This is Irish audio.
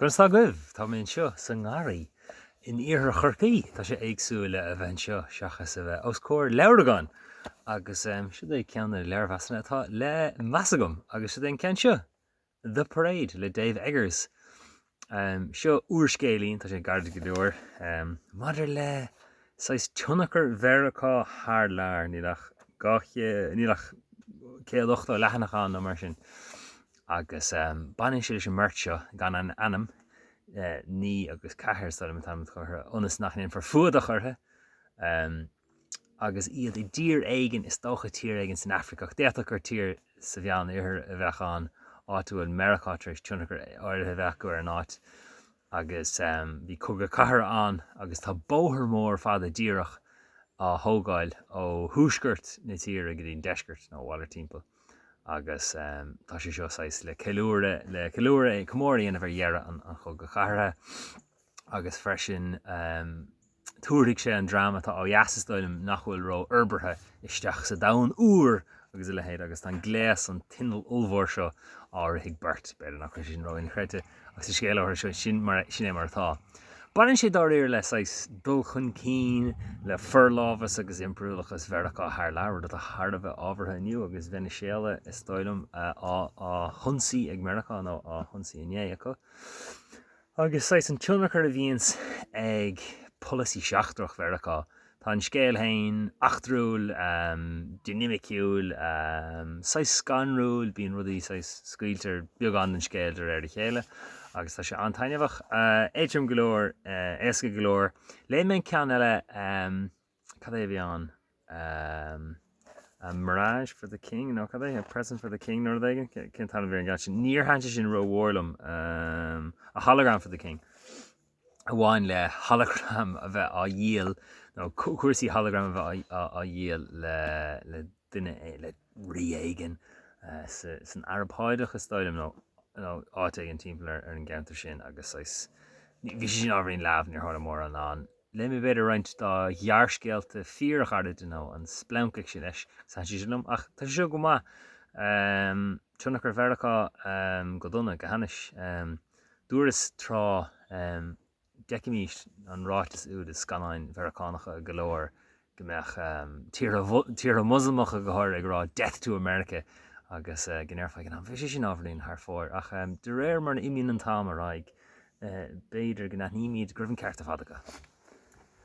Conas tá agaibh? Tá mé anseo sa ngarraí in iarthar Chorcaí. Tá sé éagsúil a bheith anseo seachas a bheith os comhair leabhragáin. Agus siod é ceann de na léirmheasanna atá le meas agam agus siod é an ceann seo, The Parade le Dave Eggers. Seo úrscéilín, tá sé gairid go leor, maidir le saghas tionchar Mheiriceá thar lear. Níl ach 200, níl ach 180 leathanach ann nó mar sin. Agus baineann sé leis an mbeirt seo, gan ainm, 9 agus 4 is dóigh liom an t-ainm atá orthu, ionas nach ndéanfar fuadach orthu, agus iad i dtír éigin, is dócha tír éigin san Afraic, ach d'fhéadfadh gur tír sa Mheán Oirthear a bheadh ann, áit a bhfuil Meiriceá tar éis tionchar áirithe a bheith acu ar an áit. Agus bhí cogadh cathartha ann agus tá bóthar mór fada díreach á thógáil ó thuaisceart na tíre go dtí an deisceart, nó a mhalairt timpeall. Agus tá sé seo saghas le ceiliúradh, le ceiliúradh, comóradh a dhéanamh ar dheireadh an chogaidh chathartha agus freisin tabharfaidh sé an dream atá ó dheas, is dóigh liom, nach bhfuil ró-fhorbartha isteach sa domhan úr agus a leithéid agus tá an gléas, an t-inneall ollmhór seo á rith ag beirt. B'fhéidir nach raibh sé sin ró-inchreidte ach sa scéal áirithe seo, sin mar, sin é mar atá. Baineann sé dáiríre le saghas dul chun cinn, le forlámhas agus impiriúlachas Mheiriceá thar lear, rud atá thar a bheith ábhartha inniu agus Veiniséala, is dóigh liom, á hionsaí ag Meiriceá nó á hionsaí inné acu. Agus saghas an tionchar a bhíonns ag polasaí seachtrach Mheiriceá. Tá an scéal féin eachtrúil, dinimiciúil, saghas scanrúil, bíonn rudaí saghas, scaoiltear beagán den scéal de réir a chéile agus tá sé an-taitneamhach. Éadrom go leor, éasca go leor. Léigh mé an ceann eile, cad é a bhí ann? A Mirage for the King nó cad é? A Present for the King nó rud éigin? Cén t-ainm a bhí ar an gceann sin? Níor thaitin sé sin rómhór liom. A Hologram for the King. A bhain le hologram a bheith á dhíol nó cúrsaí hologram a bheith á dhíol le le duine le rí éigin san Araib Shádach is dóigh liom nó nó áit éigin timpeall ar an gceantar sin agus saghas bhí sé sin ábhairín leamh, níor tharla mórán ann. Léigh mé b'fhéidir roinnt dá ghearrscéalta fíorghairide nó an splanc ag sin leis, agus thaitin sé sin liom, ach tá sé seo go maith. Tionchar Mheiriceá go dona, go hainnis. Dúras tráth, d'fheicimís an ráiteas úd i scannáin Mheiriceánacha go leor go mbeadh tíortha Moslamacha go háirithe ag rá 'Death to America' agus go ndéarfá ag an am, bhí sé sin ábhairín thar fóir ach de réir mar a imíonn an t-am ar aghaidh, B'fhéidir go n-aithnímid go raibh an ceart ar fad acu.